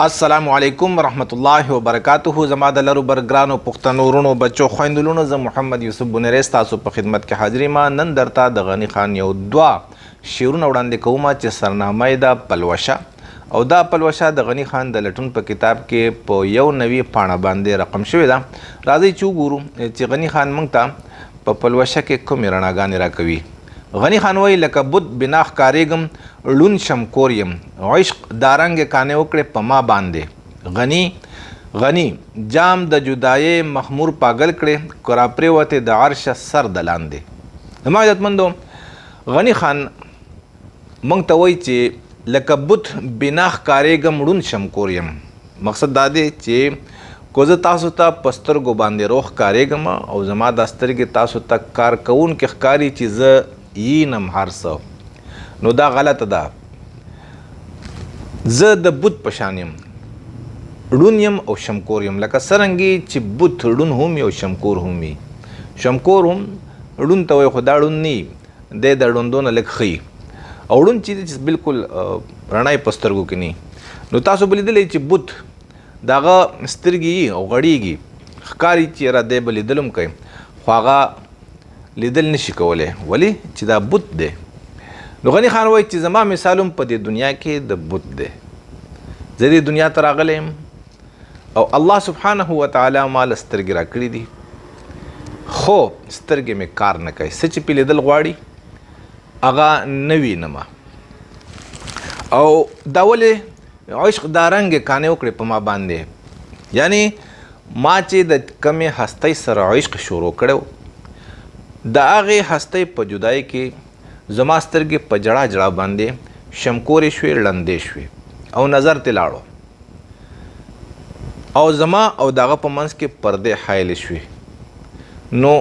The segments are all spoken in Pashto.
السلام علیکم ورحمت الله وبرکاته. زما د لرو بر ګرانو پښتنو وروڼو، بچو، خویندو، لوڼو، زه محمد یوسف بونیری ستاسو په خدمت کې حاضر یم. نن درته د غني خان یو دوه شعرونه وړاندې کوم چې سرنامه یې ده پلوشه، او دا پلوشه د غني خان د لټون په کتاب کې په 91 پاڼه باندې رقم شوې ده. راځئ چې وګورو چې غني خان موږ ته په پلوشه کې کومې رڼاګانې راکوي. غني خان وایي: لکه بت بنا ښکارېږم، ړوند شمکور یم، عشق دا رنګ کانې وکړې په ما باندې. غني غني جام د جدایې مخمور پاګل کړې، که راپرېوتې د عرشه سر د لاندې. زما عزتمندو، غني خان موږ ته وایي چې لکه بت بنا ښکارېږم، ړوند شمکور یم. مقصد دا دی چې که زه تاسو ته په سترګو باندې روغ ښکارېږم او زما دا سترګې تاسو ته کار کوونکې ښکاري چې زه یینم هر څه، نو دا غلطه ده. زه د بت په شان یم، ړوند یم او شمکور یم، لکه څرنګه چې بت ړوند هم وي او شمکور هم وي. شمکور هم ړوند ته وایي، خو دا ړوند نه، دی د ړوندو نه لږ ښه وي. او ړوند چې دی، چې بالکل رڼا یې په سترګو کې نه، نو تاسو به لیدلی چې بت د هغه سترګې یي او غړیږي، ښکاري چې یاره دی به لیدل هم کوي، خو هغه لیدل نشي کولی. ولی چې دا بت دی. نو غني خان وایي چې زما مثال هم په دې دنیا کې د بت دی. زه دې دنیا ته راغلی یم او الله سبحانه وتعالی ما له سترګې راکړي دي، خو سترګې مې کار نه کوي. څه چې پې لیدل غواړي هغه نه وینم. او دا ولې؟ عشق دا رنګ کانې وکړې په ما باندې، یعنی ما چې د کمې هستۍ سره عشق شروع کړو، د هغې هستۍ په جدای کې زما سترګې په جړا جړا باندې شمکورې شوې، ړندې شوې او نظر ته لاړو، او زما او دغه په منځ کې پردې حایلې شوې. نو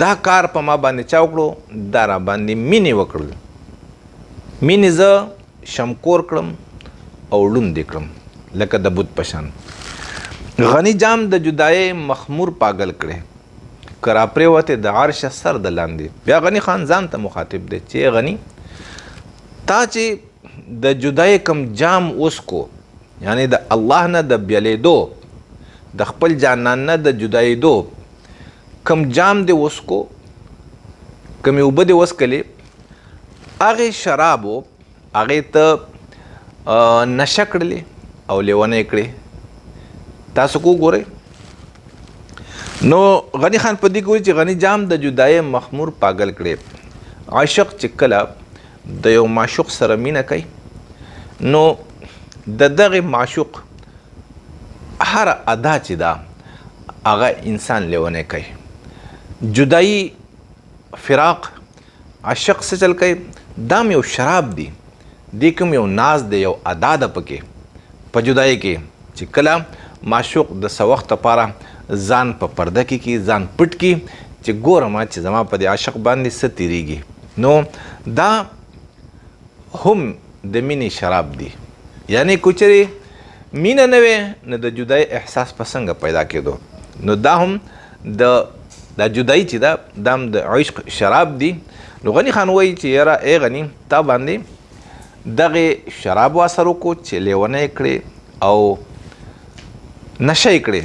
دا کار په ما باندې چا وکړو؟ دا را باندې مینې وکړل. مینې زه شمکور کړم او ړوند یې کړم لکه د بت په شان. غني جام د جدایۍ مخمور پاګل کړې، که راپرېوتې د عرشه سر د لاندې. بیا غني خان ځان ته مخاطب دی چې غني، تا چې د جدایۍ کم جام وسکو، یعنی د الله نه د بیلیدو، د خپل جانان نه د جداییدو کم جام دی وسکو، کمې اوبه دی وسکلې، هغې شرابو هغې ته نشه کړلې او لیونی کړې. تاسو کو ګورئ، نو غني خان په دې کې وایي چې غني جام د جدایۍ مخمور پاګل کړې. عاشق چې کله د یو معشوق سره مینه کوي، نو د دغې معشوق هر ادا چې ده هغه انسان لیونی کوي. جدایي، فراق، عاشق څه چل کوي؟ دا هم یو شراب دی، دې کوم یو ناز دی، یو ادا ده پکې. په جدایۍ کې چې کله معشوق د څه وخت لپاره ځان په پرده کې کی، ځان پټ کی چې ګورم چې زما په دې عاشق باندې څه تیریږي، نو دا هم د مینې شراب دی. یعنی که چېرې مینه نه وي، نو د جدایۍ احساس په څنګه پیدا کېدو؟ نو دا هم د دا جدایي چې ده، دا هم د عشق شراب دی. نو غني خان وایي چې یاره ای غني، تا باندې دغې شرابو اثر وکړو چې لیونی کړې او نشه یې کړې.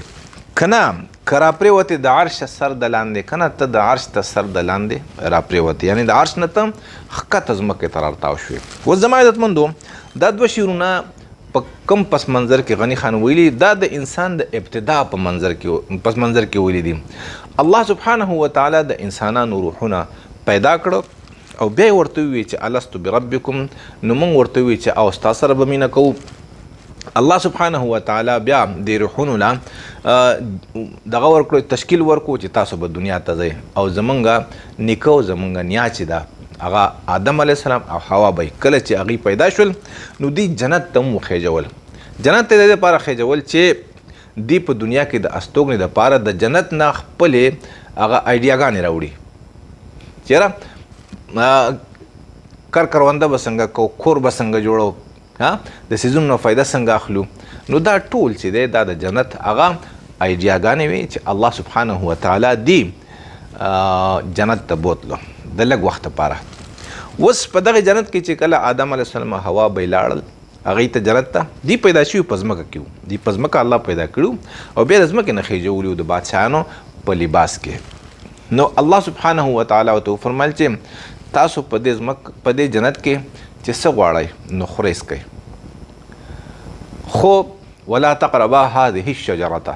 که نه که راپرېوتې د عرشه سر د لاندې، که نه ته د عرش ته سر د لاندې راپرېوتې، یعنی د عرش نه ته ښکته ځمکې ته راتاو شوې. اوس زما عزتمندو، دا دوه شعرونه په کوم پس منظر کې غني خان ویلي؟ دا د انسان د ابتدا په منظر کې، پس منظر کې ویلي دي. الله سبحانه وتعالی د انسانانو روحونه پیدا کړو او بیا یې ورته وویل چې الست بربکم؟ نو موږ ورته وویل چې او ستا سره به مینه کوو. الله سبحانه وتعالی بیا د روحونو له دغه ورکړو، تشکیل ورکړو چې تاسو به دنیا ته ځئ، او زمونږ نیکه او زمونږ نیا چې ده، هغه آدم علیه السلام او حوا به کله چې هغوی پیدا شول، نو دوی جنت ته هم وخېژول. جنت ته د دې لپاره خېژول چې دوی په دنیا کې د استوګنې دپاره د جنت نه خپلې هغه ایډیاګانې راوړي چې یاره کر کرونده به څنګه کوو، کور به څنګه جوړو، د سیزونو نه فایده څنګه اخلو. نو دا ټول چې دی، دا د جنت هغه ایډیاګانې وي چې الله سبحانه وتعالی دی جنت ته بوتلو د لږ وخت لپاره. اوس په دغه جنت کې چې کله آدم علیه السلام او حوا به لاړل، هغوی ته جنت ته دی پیدا شوي په ځمکه کې وو، دی په ځمکه الله پیدا کړي او بیا د ځمکې نه خېژولي وو د بادشاهانو په لباس کې. نو الله سبحانه وتعالی ورته وفرمایل چې تاسو په دې ځمک په دې جنت کې چې څه غواړئ نو خورئ څکئ، خو ولا تقربا هذه الشجرة،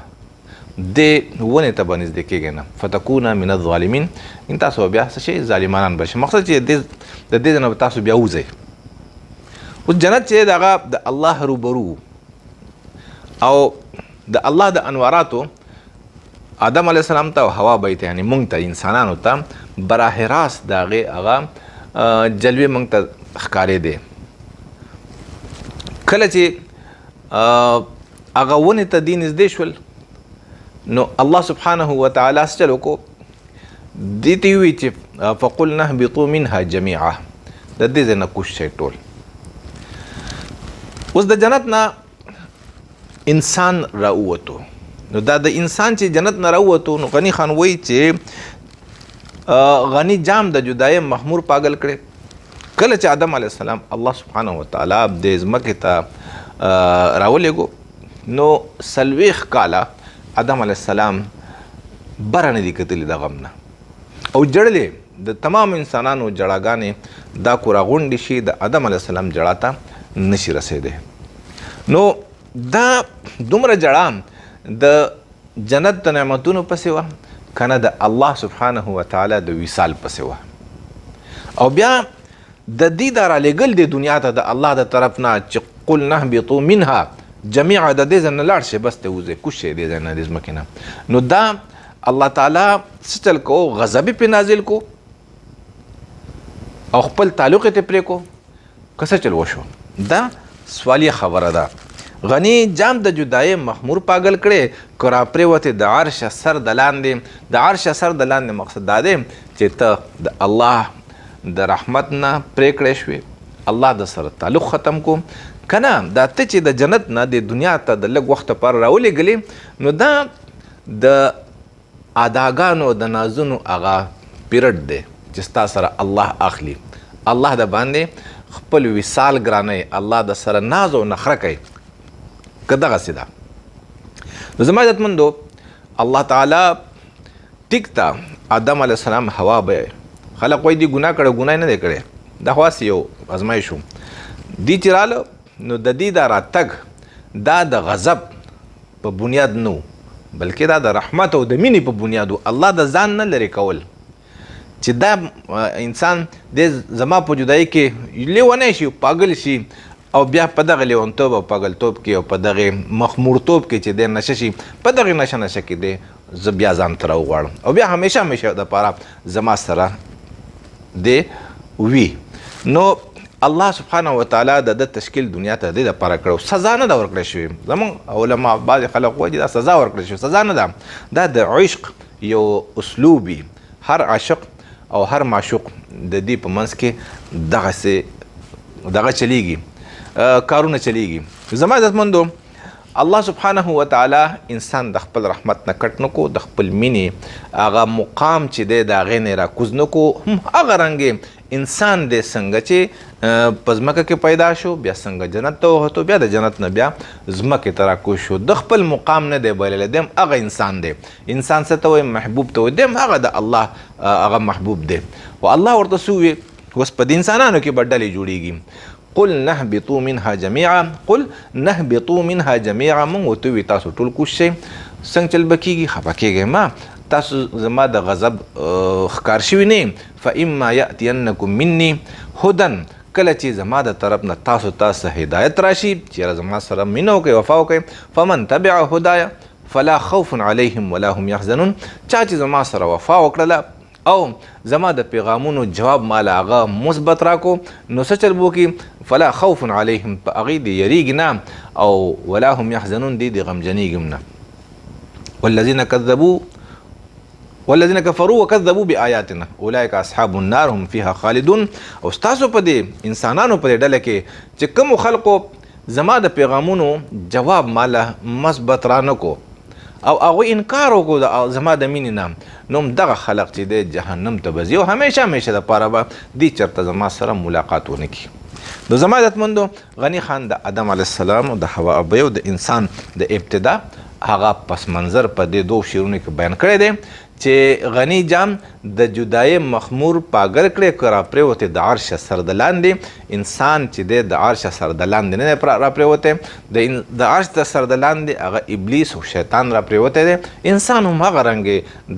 دې ونې ته به نږدې کېږئ نه، فتکونا من الظالمین، ان تاسو به بیا څه شئ؟ ظالمانان به شئ. مقصد چې د دې ځای نه به تاسو بیا وځئ. اوس جنت چې دی هغه د الله روبرو او د الله د انواراتو آدم علیه السلام ته او حوا بی ته، یعنی مونږ ته انسانانو ته براه راست د هغې هغه جلوې مونږ ته ښکارېدې. کله چې هغه ونې ته دی نږدې شول نو الله سبحانه وتعالی څه چل وکړو؟ دې ته یې وویل چې فقلنا اهبطوا منها جمیعا، د دې ځای نه کوز شئ ټول. اوس د جنت نه انسان راووتو، نو دا د انسان چې جنت نه راووتو نو غني خان وایي چې غني جام د جدایۍ مخمور پاګل کړی. کله چې آدم علیه السلام الله سبحانه وتعالی د ځمکې ته راولېږو نو 40 کاله آدم علیه السلام بره نه دي کتلي د غم نه، او جړلې د تمام انسانانو جړاګانې دا کو راغونډې شي د آدم علیه السلام جړا ته نشي رسېدی. نو دا دومره جړا د جنت د نعمتونو پسې وه که نه د الله سبحانه وتعالی د وصال پسې وه. او بیا د دې دا رالیږل د دنیا ته د الله د طرف نه چې قل نهبطوا منها جمیعا، د دې ځای نه لاړ شئ، بس ته وځئ، کوز شئ دې ځای نه، دې ځمکې نه. نو دا الله تعالی څه چل کو؟ غضب یې پرې نازل کو او خپل تعلق یې ترې پرې کو، که څه چل وشو؟ دا سوالیه خبره ده. غني جام د جدایۍ مخمور پاګل کړی، که راپرېوتې د عرش سر د لاندې. د عرش سر د لاندې مقصد دا دی چې ته د الله د رحمت نه پرې کړی شوې، الله د سره تعلق ختم کو، که نه دا ته چې د جنت نه د دنیا ته د لږ وخت لپاره راولېږلې نو دا د اداګانو د نازونو هغه پیرډ دی چې ستا سره الله اخلي، الله د باندې خپل وصال ګرانوي، الله د سره ناز او نخره کوي، که دغسې ده. نو زما عزتمندو، الله تعالی ټیک ته آدم علیه السلام حوا به خلک وایي دی ګناه کړې، ګناه یې نه دی کړی، دا خو هسې یو ازمایش و. دی چې راله نو د دې دا راتګ دا د غضب په بنیاد نه و، بلکې دا د رحمت او د مینې په بنیاد و. الله د ځان نه لرې کول چې دا انسان د زما په جدایۍ کې لیونی شي، پاګل شي، او بیا په دغه لیونتوب او پاګلتوب کې او په دغه مخمورتوب کې چې دی نشه شي، په دغه نشه نشه کې دی زه بیا ځان ته راوغواړم او بیا همیشه همیشه دپاره زما سره دی وي. نو الله سبحانه وتعالی د ده تشکیل دنیا ته د دې دپاره کړی، سزا نه ده ورکړی شوې. زموږ علما بعضې خلک وایي چې دا سزا ورکړی شوې، سزا نه ده، دا د عشق یو اسلوب وي. هر عاشق او هر معشوق د دې په منځ کې دغسې دغه چلیږي، کارونه چلیږي. زما عزتمندو، الله سبحانه وتعالی انسان د خپل رحمت نه کټ نه کو، د خپل مینې هغه مقام چې دی د هغې نه راکوز نه کو. هم هغه رنګ انسان دی څنګه چې په ځمکه کې پیدا شو، بیا څنګه جنت ته وختو، بیا د جنت نه بیا ځمکې ته راکوز شو، د خپل مقام نه دی بللی، دی هم هغه انسان دی. انسان څه ته وایي؟ محبوب ته وایي. دی هم هغه د الله هغه محبوب دی. خو الله ورته څه وویل؟ اوس په دې انسانانو کې به ډلې جوړېږي. قل نهبطوا منها جميعا، قل نهبطوا منها جميعا، مونږ ورته وویل تاسو ټول کوز شئ. څنګه چل به کېږي؟ خفه کېږئ مه، تاسو زما د غضب ښکار شوي نه. فاما یأتینکم مني هدن، کله چې زما د طرف نه تاسو ته څه هدایت راشي چې یاره زما سره مینه وکړئ، وفا وکړئ، فمن تبع هدایا فلا خوف علیهم ولا هم یحزنون، چا چې زما سره وفا وکړله او زما د پیغامونو جواب ما له هغه مثبت راکو، نو څه چل به وکړي؟ فلا خوف علیهم، په هغې دې یریږي نه، او ولا هم یحزنون، دې دې غمجنېږي هم نه. والذین کذبوا والذین کفروا وکذبوا بآیاتنا اولئک اصحاب النار هم فیها خالدون. او ستاسو په دې انسانانو په دې ډله کې چې کومو خلقو زما د پیغامونو جواب ما له مثبت را نه کو او هغوی انکار وکړو د زما د مینې نه، نو هم دغه خلق چې دی جهنم ته به ځي او همیشه همیشه دپاره به دې چېرته زما سره ملاقات ونه کړي. نو زما عزتمندو، غني خان د ادم علیه السلام او د حوا ابۍ او د انسان د ابتدا هغه پس منظر په دې دوو شعرونو کې بیان کړی دی چې غني جان د جدایې مخمور پاګل کړی که راپرېوتې د عرشه سر د لاندې. انسان چې دی د عرشه سر د لاندې نه دی راپرېوتی، د عرش د سر د لاندې هغه ابلیس او شیطان راپرېوتی دی. انسان هم هغه رنګ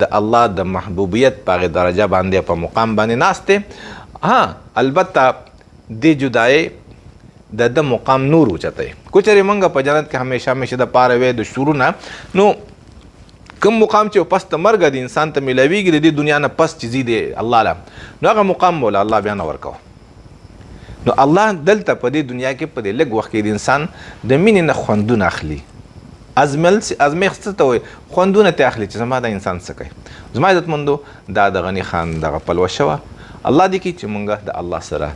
د الله د محبوبیت په هغې درجه باندې په مقام باندې ناست دی. ها، البته دې جدایۍ د ده مقام نور اوچتوي. که چېرې موږ په جنت کې همیشه همیشه د پاره وی د شروع نه، نو کوم مقام چې پس د مرګه د انسان ته میلاویږي، د دې دنیا نه پس چې ځي دی الله له، نو هغه مقام مولا الله بیا نه ورکوه. نو الله دلته په دې دنیا کې په دې لږ وخت کې د انسان د مینې نه خوندونه اخلي. ازمل ازمیښت څه ته وایي؟ خوندونه ترې اخلي چې زما دا انسان څه کوي. زما عزتمندو، دا د غني خان دغه پلوشه وه. الله دې کړي چې مونږ د الله سره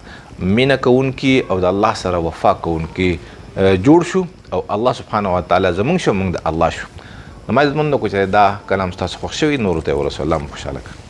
مینه کوونکي او د الله سره وفا کوونکي جوړ شو او الله سبحانه وتعالی زمونږ شو، مونږ د الله شو. زما عزتمندو، که چېرې دا کلام ستاسو خوښ شوي، نورو ته یې ورسوه. الله مو خوشحاله کړه.